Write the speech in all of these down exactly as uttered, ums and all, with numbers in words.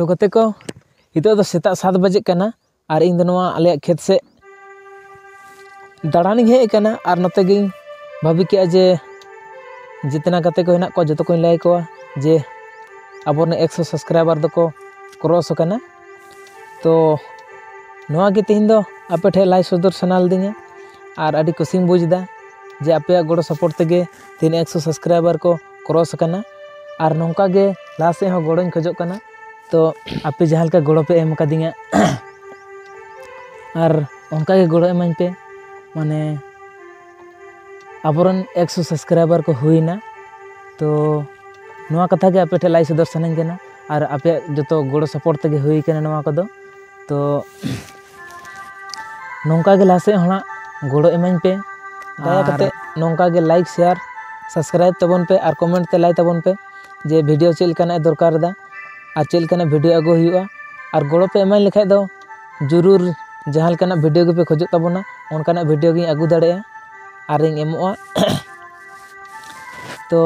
ᱛᱚ ᱜᱟᱛᱮ ᱠᱚ, ᱱᱤᱛᱚᱜ ᱫᱚ ᱥᱮᱛᱟᱜ ᱥᱟᱛ ᱵᱟᱡᱮᱜ ᱠᱟᱱᱟ ᱟᱨ ᱤᱧ ᱫᱚ ᱱᱚᱣᱟ ᱟᱞᱮᱭᱟᱜ ᱠᱷᱮᱛ ᱥᱮᱫ ᱫᱟᱬᱟᱱᱤᱧ ᱦᱮᱡ ᱟᱠᱟᱱᱟ᱾ ᱟᱨ ᱱᱚᱛᱮ ᱜᱤᱧ ᱵᱷᱟᱹᱵᱤ ᱠᱮᱜᱼᱟ ᱡᱮ ᱡᱤᱛᱱᱟ ᱜᱟᱛᱮ ᱠᱚ ᱦᱮᱱᱟᱜ ᱠᱚᱣᱟ ᱡᱚᱛᱚ ᱠᱚᱧ ᱞᱟᱹᱭ ᱟᱠᱚᱣᱟ ᱡᱮ ᱟᱵᱚᱨᱮᱱ ᱮᱠᱥᱚ subscriber ᱫᱚᱠᱚ cross ᱟᱠᱟᱱᱟ᱾ ᱛᱚ ᱱᱚᱣᱟ ᱜᱮ ᱛᱮᱦᱮᱧ ᱫᱚ ᱟᱯᱮ ᱴᱷᱮᱱ ᱞᱟᱹᱭ ᱥᱚᱫᱚᱨ ᱥᱟᱱᱟ ᱞᱤᱫᱤᱧᱟ ᱟᱨ ᱟᱹᱰᱤ ᱠᱩᱥᱤᱧ ᱵᱩᱡᱽ ᱮᱫᱟ ᱡᱮ ᱟᱯᱮᱭᱟᱜ ᱜᱚᱲᱚ support ᱛᱮᱜᱮ ᱛᱮᱦᱮᱧ ᱮᱠᱥᱚ subscriber ᱠᱚ cross ᱟᱠᱟᱱᱟ᱾ ᱟᱨ ᱱᱚᱝᱠᱟ ᱜᱮ ᱞᱟᱦᱟ ᱥᱮᱫ ᱦᱚᱸ ᱜᱚᱲᱚᱧ ᱠᱷᱚᱡᱚᱜ ᱠᱟᱱᱟ᱾ ᱛᱚ ᱟᱯᱮ ᱡᱟᱦᱟᱸ ᱞᱮᱠᱟ ᱜᱚᱲᱚ ᱯᱮ ᱮᱢ ᱠᱟᱫᱤᱧᱟ ᱟᱨ ᱚᱱᱠᱟ ᱜᱮ ᱜᱚᱲᱚ ᱮᱢᱟᱹᱧ ᱯᱮ, ᱢᱟᱱᱮ ᱟᱵᱚᱨᱮᱱ ᱮᱠᱥᱚ subscriber ᱠᱚ ᱦᱩᱭᱱᱟ᱾ ᱛᱚ ᱱᱚᱣᱟ ᱠᱟᱛᱷᱟ ᱜᱮ ᱟᱯᱮ ᱴᱷᱮᱱ ᱞᱟᱹᱭ ᱥᱚᱫᱚᱨ ᱥᱟᱱᱟᱧ ᱠᱟᱱᱟ ᱟᱨ ᱟᱯᱮᱭᱟᱜ ᱡᱚᱛᱚ ᱜᱚᱲᱚ support ᱛᱮᱜᱮ ᱦᱩᱭ ᱠᱟᱱᱟ ᱱᱚᱣᱟ ᱠᱚᱫᱚ᱾ ᱛᱚ ᱱᱚᱝᱠᱟ ᱜᱮ ᱞᱟᱦᱟ ᱥᱮᱫ ᱦᱚᱸ ᱦᱟᱸᱜ ᱜᱚᱲᱚ ᱮᱢᱟᱹᱧ ᱯᱮ᱾ ᱫᱟᱭᱟ ᱟᱨ ᱠᱟᱛᱮ ᱱᱚᱝᱠᱟ ᱜᱮ like, share, subscribe ᱛᱟᱵᱚᱱ ᱯᱮ ᱟᱨ comment ᱛᱮ ᱞᱟᱹᱭ ᱛᱟᱵᱚᱱ ᱯᱮ ᱡᱮ video ᱪᱮᱫ ᱞᱮᱠᱟᱱᱟᱜ ᱮ ᱫᱚᱨᱠᱟᱨ ᱮᱫᱟ ᱟᱨ ᱪᱮᱫ ᱞᱮᱠᱟᱱᱟᱜ video ᱟᱹᱜᱩ ᱦᱩᱭᱩᱜᱼᱟ᱾ ᱟᱨ ᱜᱚᱲᱚ ᱯᱮ ᱮᱢᱟᱹᱧ ᱞᱮᱠᱷᱟᱡ ᱫᱚ ᱡᱚᱨᱩᱨ ᱡᱟᱦᱟᱸ ᱞᱮᱠᱟᱱᱟᱜ video ᱜᱮᱯᱮ ᱠᱷᱚᱡᱚᱜ ᱛᱟᱵᱚᱱᱟ, ᱚᱱᱠᱟᱱᱟᱜ video ᱜᱤᱧ ᱟᱹᱜᱩ ᱫᱟᱲᱮᱭᱟᱜᱼᱟ ᱟᱨᱤᱧ ᱮᱢᱚᱜᱼᱟ᱾ ᱛᱚ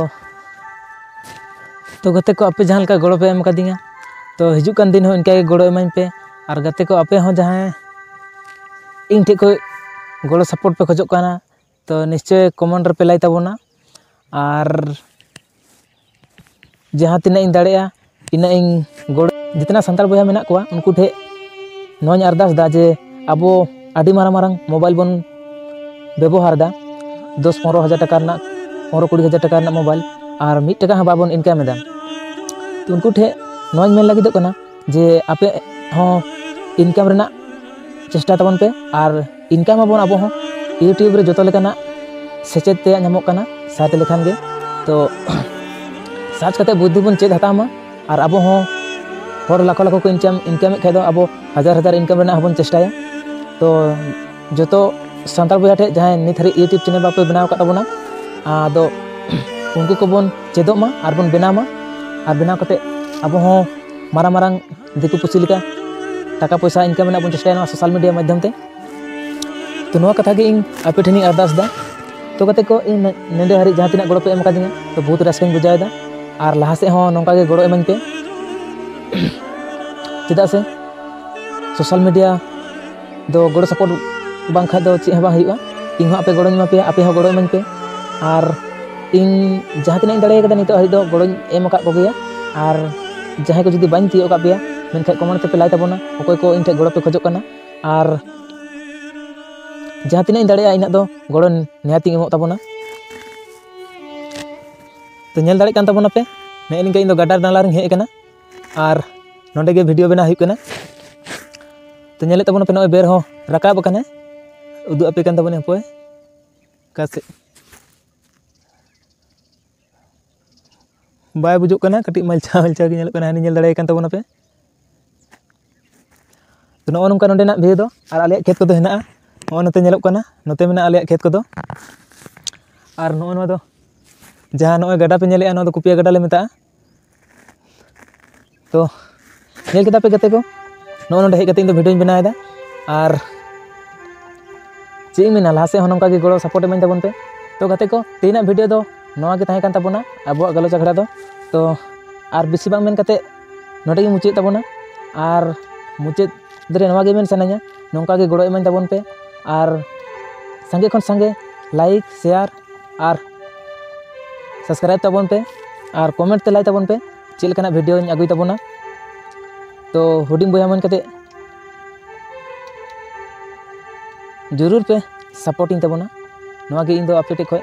ᱛᱚ ᱜᱟᱛᱮ ᱠᱚ, ᱟᱯᱮ ᱡᱟᱦᱟᱸ ᱞᱮᱠᱟ ᱜᱚᱲᱚ ᱯᱮ ᱮᱢ ᱠᱟᱫᱤᱧᱟ, ᱛᱚ ᱦᱤᱡᱩᱜ ᱠᱟᱱ ᱫᱤᱱ ᱦᱚᱸ ᱤᱱᱠᱟᱹ ᱜᱮ ᱜᱚᱲᱚ ᱮᱢᱟᱹᱧ ᱯᱮ᱾ ᱟᱨ ᱜᱟᱛᱮ ᱠᱚ, ᱟᱯᱮ ᱦᱚᱸ ᱡᱟᱦᱟᱸᱭ ᱤᱧ ᱴᱷᱮᱡ ᱠᱷᱚᱡ ᱜᱚᱲᱚ support ᱯᱮ ᱠᱷᱚᱡᱚᱜ ᱠᱟᱱᱟ, ᱛᱚ ᱱᱤᱥᱪᱚᱭ comment ᱨᱮᱯᱮ ᱞᱟᱹᱭ ᱛᱟᱵᱚᱱᱟ᱾ ᱟᱨ ᱡᱟᱦᱟᱸ ᱛᱤᱱᱟᱹᱜ ᱤᱧ ᱫᱟᱲᱮᱭᱟᱜᱼᱟ, ᱤᱱᱟᱹᱜ ᱤᱧ ᱜᱚᱲᱚ᱾ ᱡᱤᱛᱱᱟ ᱥᱟᱱᱛᱟᱲ ᱵᱚᱭᱦᱟ ᱢᱮᱱᱟᱜ ᱠᱚᱣᱟ, ᱩᱱᱠᱩ ᱴᱷᱮᱡ ᱱᱚᱣᱟᱧ ᱟᱨᱫᱟᱥ ᱮᱫᱟ ᱡᱮ ᱟᱵᱚ ᱟᱹᱰᱤ ᱢᱟᱨᱟᱝ ᱢᱟᱨᱟᱝ mobile ᱵᱚᱱ ᱵᱮᱵᱚᱦᱟᱨ ᱮᱫᱟ, ᱫᱚᱥ ᱯᱚᱱᱨᱚ ᱦᱟᱡᱟᱨ ᱴᱟᱠᱟ ᱨᱮᱱᱟᱜ, ᱯᱚᱱᱨᱚ ᱠᱩᱲᱤ ᱦᱟᱡᱟᱨ ᱴᱟᱠᱟ ᱨᱮᱱᱟᱜ mobile, ᱟᱨ ᱢᱤᱫ ᱴᱟᱠᱟ ᱦᱚᱸ ᱵᱟᱵᱚᱱ income ᱮᱫᱟ᱾ ᱛᱚ ᱩᱱᱠᱩ ᱴᱷᱮᱡ ᱱᱚᱣᱟᱧ ᱢᱮᱱ ᱞᱟᱹᱜᱤᱫᱚᱜ ᱠᱟᱱᱟ ᱡᱮ ᱟᱯᱮ ᱦᱚᱸ income ᱨᱮᱱᱟᱜ ᱪᱮᱥᱴᱟ ᱛᱟᱵᱚᱱ ᱯᱮ, ᱟᱨ income ᱟᱵᱚᱱ ᱟᱵᱚ ᱦᱚᱸ᱾ YouTube ᱨᱮ ᱡᱚᱛᱚ ᱞᱮᱠᱟᱱᱟᱜ ᱥᱮᱪᱮᱫ ᱛᱮᱭᱟᱜ ᱧᱟᱢᱚᱜ ᱠᱟᱱᱟ search ᱞᱮᱠᱷᱟᱱ ᱜᱮ᱾ ᱛᱚ search ᱠᱟᱛᱮ ᱵᱩᱫᱽᱫᱷᱤ ᱵᱚᱱ ᱪᱮᱫ ᱦᱟᱛᱟᱣ ᱢᱟ, ᱟᱨ ᱟᱵᱚ ᱦᱚᱸ ᱦᱚᱲ ᱞᱟᱠᱷᱚ ᱞᱟᱠᱷᱚ ᱠᱚ income, income ᱮᱫ ᱠᱷᱟᱡ ᱫᱚ ᱟᱵᱚ ᱦᱟᱡᱟᱨ ᱦᱟᱡᱟᱨ income ᱨᱮᱱᱟᱜ ᱦᱚᱸᱵᱚᱱ ᱪᱮᱥᱴᱟᱭᱟ᱾ ᱛᱚ ᱡᱚᱛᱚ ᱥᱟᱱᱛᱟᱲ ᱵᱚᱭᱦᱟ ᱴᱷᱮᱡ ᱡᱟᱦᱟᱸᱭ ᱱᱤᱛ ᱦᱟᱹᱨᱤᱡ YouTube channel ᱵᱟᱯᱮ ᱵᱮᱱᱟᱣ ᱟᱠᱟᱫ ᱛᱟᱵᱚᱱᱟ, ᱟᱫᱚ ᱩᱱᱠᱩ ᱠᱚᱵᱚᱱ ᱪᱮᱫᱚᱜ ᱢᱟ ᱟᱨ ᱵᱚᱱ ᱵᱮᱱᱟᱣ ᱢᱟ᱾ ᱟᱨ ᱵᱮᱱᱟᱣ ᱠᱟᱛᱮ ᱟᱵᱚ ᱦᱚᱸ ᱢᱟᱨᱟᱝ ᱢᱟᱨᱟᱝ ᱫᱤᱠᱩ ᱯᱩᱥᱤ ᱞᱮᱠᱟ ᱴᱟᱠᱟ ᱯᱚᱭᱥᱟ income ᱨᱮᱱᱟᱜ ᱵᱚᱱ ᱪᱮᱥᱴᱟᱭᱟ ᱱᱚᱣᱟ social media ᱢᱟᱫᱽᱫᱷᱚᱢ ᱛᱮ᱾ ᱛᱚ ᱱᱚᱣᱟ ᱠᱟᱛᱷᱟ ᱜᱮ ᱤᱧ ᱟᱯᱮ ᱴᱷᱮᱱᱤᱧ ᱟᱨᱫᱟᱥ ᱮᱫᱟ᱾ ᱛᱚ ᱜᱟᱛᱮ ᱠᱚ, ᱤᱧ ᱱᱮ-, ᱱᱮᱰᱮ ᱦᱟᱹᱨᱤᱡ ᱡᱟᱦᱟᱸ ᱛᱤᱱᱟᱹᱜ ᱜᱚᱲᱚ ᱯᱮ ᱮᱢ ᱟᱠᱟᱫᱤᱧᱟ, ᱛᱚ ᱵᱚᱦᱩᱛ ᱨᱟᱹᱥᱠᱟᱹᱧ ᱵᱩᱡᱷᱟᱹᱣ ᱮᱫᱟ᱾ ᱟᱨ ᱞᱟᱦᱟ ᱥᱮᱫ ᱦᱚᱸ ᱱᱚᱝᱠᱟ ᱜᱮ ᱜᱚᱲᱚ ᱮᱢᱟᱹᱧ ᱯᱮ᱾ ᱪᱮᱫᱟᱜ ᱥᱮ ᱥᱳᱥᱟᱞ ᱢᱤᱰᱤᱭᱟ ᱫᱚ ᱜᱚᱲᱚ ᱥᱟᱯᱳᱨᱴ ᱵᱟᱝᱠᱷᱟᱡ ᱫᱚ ᱪᱮᱫ ᱦᱚᱸ ᱵᱟᱝ ᱦᱩᱭᱩᱜᱼᱟ᱾ ᱤᱧ ᱦᱚᱸ ᱟᱯᱮ ᱜᱚᱲᱚᱧ ᱮᱢᱟ ᱯᱮᱭᱟ, ᱟᱯᱮ ᱦᱚᱸ ᱜᱚᱲᱚ ᱤᱢᱟᱹᱧ ᱯᱮ᱾ ᱟᱨ ᱤᱧ ᱡᱟᱦᱟᱸ ᱛᱤᱱᱟᱹᱜ ᱤᱧ ᱫᱟᱲᱮ ᱠᱟᱫᱟ ᱱᱤᱛᱚᱜ ᱦᱟᱹᱵᱤᱡ ᱫᱚ ᱜᱚᱲᱚᱧ ᱮᱢ ᱟᱠᱟᱫ ᱠᱚᱜᱮᱭᱟ᱾ ᱟᱨ ᱡᱟᱦᱟᱸᱭ ᱠᱚ ᱡᱩᱫᱤ ᱵᱟᱹᱧ ᱛᱤᱭᱳᱜ ᱟᱠᱟᱫ ᱯᱮᱭᱟ, ᱢᱮᱱᱠᱷᱟᱡ ᱠᱚᱢᱮᱱᱴ ᱛᱮᱯᱮ ᱞᱟᱹᱭ ᱛᱟᱵᱚᱱᱟ ᱚᱠᱚᱭ ᱠᱚ ᱤᱧ ᱴᱷᱮᱡ ᱜᱚᱲᱚ ᱯᱮ ᱠᱷᱚᱡᱚᱜ ᱠᱟᱱᱟ᱾ ᱟᱨ ᱡᱟᱦᱟᱸ ᱛᱤᱱᱟᱹᱜ ᱤᱧ ᱫᱟᱲᱮᱭᱟᱜᱼᱟ ᱤᱱᱟᱹᱜ ᱫᱚ ᱜᱚᱲᱚ ᱱᱤᱦᱟᱹᱛ ᱤᱧ ᱮᱢᱚᱜ ᱛᱟᱵᱚᱱᱟ᱾ ᱛᱚ ᱧᱮᱞ ᱫᱟᱲᱮᱭᱟᱜ ᱠᱟᱱ ᱛᱟᱵᱚᱱᱟᱯᱮ, ᱱᱮᱜᱼᱮ ᱱᱤᱝᱠᱟ ᱤᱧ ᱫᱚ ᱜᱟᱰᱟ ᱱᱟᱞᱟ ᱨᱤᱧ ᱦᱮᱡ ᱟᱠᱟᱱᱟ ᱟᱨ ᱱᱚᱸᱰᱮ ᱜᱮ ᱵᱷᱤᱰᱤᱭᱳ ᱵᱮᱱᱟᱣ ᱦᱩᱭᱩᱜ ᱠᱟᱱᱟ᱾ ᱛᱚ ᱧᱮᱞᱮᱫ ᱛᱟᱵᱚᱱᱟᱯᱮ ᱱᱚᱜᱼᱚᱭ ᱵᱮᱨ ᱦᱚᱸ ᱨᱟᱠᱟᱵ ᱟᱠᱟᱱᱟ, ᱩᱫᱩᱜ ᱟᱯᱮ ᱠᱟᱱ ᱛᱟᱵᱚᱱᱟ ᱦᱟᱯᱳᱭ ᱚᱠᱟ ᱥᱮᱫ᱾ ᱵᱟᱭ ᱵᱩᱡᱩᱜ ᱠᱟᱱᱟ, ᱠᱟᱹᱴᱤᱡ ᱢᱟᱞᱪᱟ ᱢᱟᱞᱪᱟ ᱜᱮ ᱧᱮᱞᱚᱜ ᱠᱟᱱᱟ, ᱦᱟᱱᱮ ᱧᱮᱞ ᱫᱟᱲᱮᱭᱟᱜ ᱠᱟᱱ ᱛᱟᱵᱚᱱᱟᱯᱮ᱾ ᱛᱚ ᱱᱚᱜᱼᱚ ᱱᱚᱝᱠᱟ ᱱᱚᱸᱰᱮᱱᱟᱜ ᱵᱷᱤᱭᱩ ᱫᱚ, ᱟᱨ ᱟᱞᱮᱭᱟᱜ ᱠᱷᱮᱛ ᱠᱚᱫᱚ ᱦᱮᱱᱟᱜᱼᱟ ᱱᱚᱜᱼᱚ ᱱᱚᱛᱮ ᱧᱮᱞᱚᱜ ᱠᱟᱱᱟ, ᱱᱚᱛᱮ ᱢᱮᱱᱟᱜᱼᱟ ᱟᱞᱮᱭᱟᱜ ᱠᱷᱮᱛ ᱠᱚᱫᱚ᱾ ᱟᱨ ᱱᱚᱜᱼᱚ ᱱᱚᱣᱟ ᱫᱚ ᱡᱟᱦᱟᱸ ᱱᱚᱜᱼᱚᱭ ᱜᱟᱰᱟ ᱯᱮ ᱧᱮᱞᱮᱜᱼᱟ, ᱱᱚᱣᱟ ᱫᱚ ᱠᱩᱯᱤᱭᱟ ᱜᱟᱰᱟ ᱞᱮ ᱢᱮᱛᱟᱜᱼᱟ᱾ ᱛᱚ ᱧᱮᱞ ᱠᱮᱫᱟ ᱯᱮ ᱜᱟᱛᱮ ᱠᱚ, ᱱᱚᱜᱼᱚ ᱱᱚᱸᱰᱮ ᱦᱮᱡ ᱠᱟᱛᱮ ᱤᱧ ᱫᱚ ᱵᱷᱤᱰᱤᱭᱳᱧ ᱵᱮᱱᱟᱣ ᱮᱫᱟ᱾ ᱟᱨ ᱪᱮᱫ ᱤᱧ ᱢᱮᱱᱟ, ᱞᱟᱦᱟ ᱥᱮᱫ ᱦᱚᱸ ᱱᱚᱝᱠᱟ ᱜᱮ ᱜᱚᱲᱚ ᱥᱟᱯᱳᱨᱴ ᱮᱢᱟᱹᱧ ᱛᱟᱵᱚᱱ ᱯᱮ᱾ ᱛᱚ ᱜᱟᱛᱮ ᱠᱚ, ᱛᱮᱦᱮᱧᱟᱜ ᱵᱷᱤᱰᱤᱭᱳ ᱫᱚ ᱱᱚᱣᱟ ᱜᱮ ᱛᱟᱦᱮᱸ ᱠᱟᱱ ᱛᱟᱵᱚᱱᱟ ᱟᱵᱚᱣᱟᱜ ᱜᱟᱞᱚᱪ ᱟᱠᱷᱲᱟ ᱫᱚ᱾ ᱛᱚ ᱟᱨ ᱵᱮᱥᱤ ᱵᱟᱝ ᱢᱮᱱ ᱠᱟᱛᱮ ᱱᱚᱸᱰᱮ ᱜᱮ ᱢᱩᱪᱟᱹᱫ ᱛᱟᱵᱚᱱᱟ᱾ ᱟᱨ ᱢᱩᱪᱟᱹᱫ ᱨᱮ ᱱᱚᱣᱟ ᱜᱮ ᱢᱮᱱ ᱥᱟᱱᱟᱧᱟ, ᱱᱚᱝᱠᱟ ᱜᱮ ᱜᱚᱲᱚ ᱮᱢᱟᱹᱧ ᱛᱟᱵᱚᱱ ᱯᱮ᱾ ᱟᱨ ᱥᱟᱸᱜᱮ ᱠᱷᱚᱱ ᱥᱟᱸᱜᱮ ᱞᱟᱭᱤᱠ, ᱥᱮᱭᱟᱨ ᱟᱨ ᱥᱟᱵᱥᱠᱨᱟᱭᱤᱵ ᱛᱟᱵᱚᱱ ᱯᱮ᱾ ᱟᱨ ᱠᱚᱢᱮᱱᱴ ᱛᱮ ᱞᱟᱹᱭ ᱛᱟᱵᱚᱱ ᱯᱮ ᱪᱮᱫ ᱞᱮᱠᱟᱱᱟᱜ ᱵᱷᱤᱰᱤᱭᱳᱧ ᱟᱹᱜᱩᱭ ᱛᱟᱵᱚᱱᱟ᱾ ᱛᱚ ᱦᱩᱰᱤᱧ ᱵᱚᱭᱦᱟ ᱢᱮᱱ ᱠᱟᱛᱮ ᱡᱚᱨᱩᱨ ᱯᱮ ᱥᱟᱯᱳᱨᱴᱤᱧ ᱛᱟᱵᱚᱱᱟ, ᱱᱚᱣᱟ ᱜᱮ ᱤᱧ ᱫᱚ ᱟᱯᱮ ᱴᱷᱮᱡ ᱠᱷᱚᱡ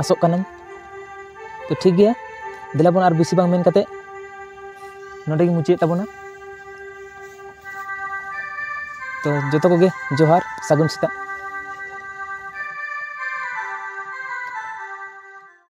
ᱟᱥᱚᱜ ᱠᱟᱹᱱᱟᱹᱧ᱾ ᱛᱚ ᱴᱷᱤᱠ ᱜᱮᱭᱟ, ᱫᱮᱞᱟ ᱵᱚᱱ ᱟᱨ ᱵᱮᱥᱤ ᱵᱟᱝ ᱢᱮᱱ ᱠᱟᱛᱮ ᱱᱚᱸᱰᱮ ᱜᱮ ᱢᱩᱪᱟᱹᱫ ᱛᱟᱵᱚᱱᱟ᱾ ᱛᱚ ᱡᱚᱛᱚ ᱠᱚᱜᱮ ᱡᱚᱦᱟᱨ, ᱥᱟᱹᱜᱩᱱ ᱥᱮᱛᱟᱜ᱾